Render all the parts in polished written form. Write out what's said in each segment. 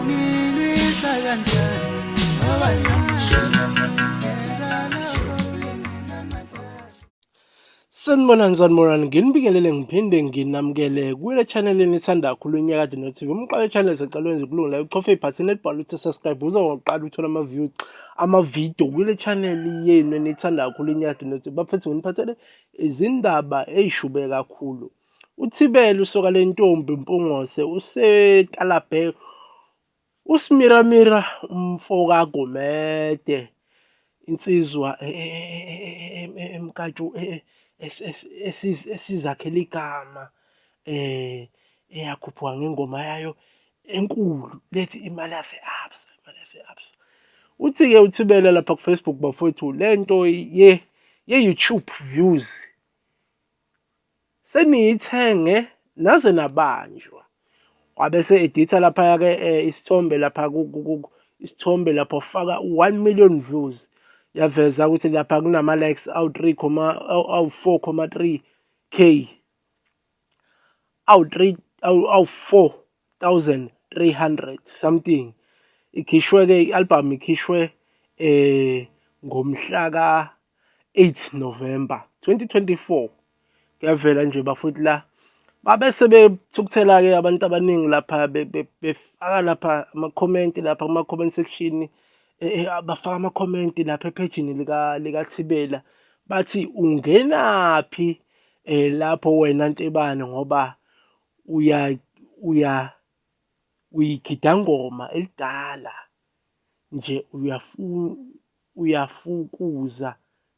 Ungilwisa kanjani ngoba ngenza lokho nginamandla. Sanibonani, sanibonani, nginibingelele ngiphinde nginamukele kule channel enithanda kakhulu iNyakade no TV. Umqalo channel sicela wenze ukulunga la uchofe ibhathini elibhalwe ukuthi subscribe uzoqala uthola ama-views ama-video kule channel yenu enithanda kakhulu iNyakade no TV. Bafethu nginiphathele izindaba ey'shube kakhulu. UThibela usoka lentombi Mpungose usetalabhe uSmiramira umfo kaGumede insizwa emnkantshu esizakhela igama eyakhuphuka ngengoma yayo enkulu lethi imali yase-Absa, imali yase-Absa. Uthi-ke uThibela lapha ku-Facebook bafowethu le nto ye-YouTube views Seniyithenge naze nabanjwa. Wabe ese-editha laphaya-ke isithombe lapha isithombe lapho wafaka 1 million views. Yaveza ukuthi lapha kunama-likes awu-3 awu-4,3 K. Awu-3 awu-4,300 something. Ikhishwe-ke i-album ikhishwe ngomhla ka-8 November 2024. Kuyavela nje bafowethu la babe sebethukuthela-ke abantu abaningi lapha befaka lapha amakhomenti lapha kuma-comment section, bafaka amakhomenti lapha ephejini likaThibela bathi ungenaphi lapho wena Ntebane ngoba uya uyigidangoma elidala nje uyafukuza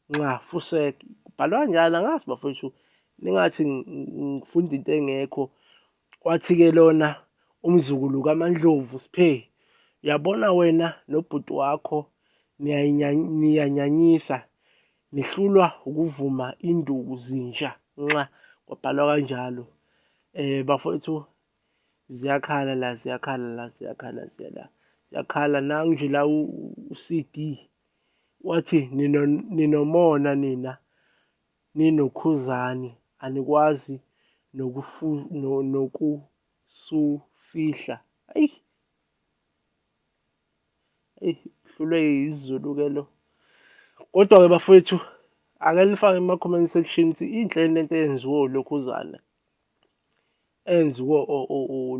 nxa fuseg. Kubhalwa kanjalo angazi bafowethu ningathi ngifunda into engekho. Wathi-ke lona umzukulu kaMaNdlovu Sphe, uyabona wena nobhuti wakho niyanyanyisa nihlulwa ukuvuma induku zinja nxa kwabhalwa kanjalo. Bafowethu ziyakhala la ziyakhala la ziyakhala ziyala ziyakhala nangu nje la u-C_D wathi ninomona nina ninoKhuzani anikwazi nokusufihla. Eyi, eyi uhlulwe isiZulu-ke lo. Kodwa-ke bafowethu ake nifake kuma-comment section ukuthi inhle yini lento eyenziwe uLokhuzana. Enziwe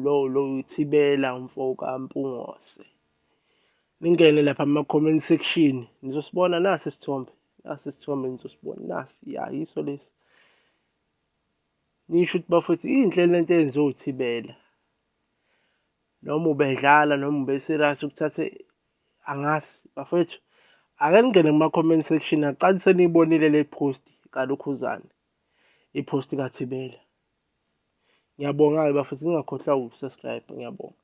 lo lo Thibela umfo kaMpungose. Ningene lapha kuma-comment section nizosibona nasi isithombe, nasi isithombe nizosibona nasi, ya yiso lesi. Nisho ukuthi bafowethu inhle lento eyenziwe uThibela. Noma ubedlala noma ube-serious ukuthathe angazi bafowethu. Ake ningene kuma-comment section aqale seniyibonile le post kaLokhuzane, i-post kaThibela. Ngiyabonga-ke bafowethu ningakhohlwa uku-subscribe ngiyabonga.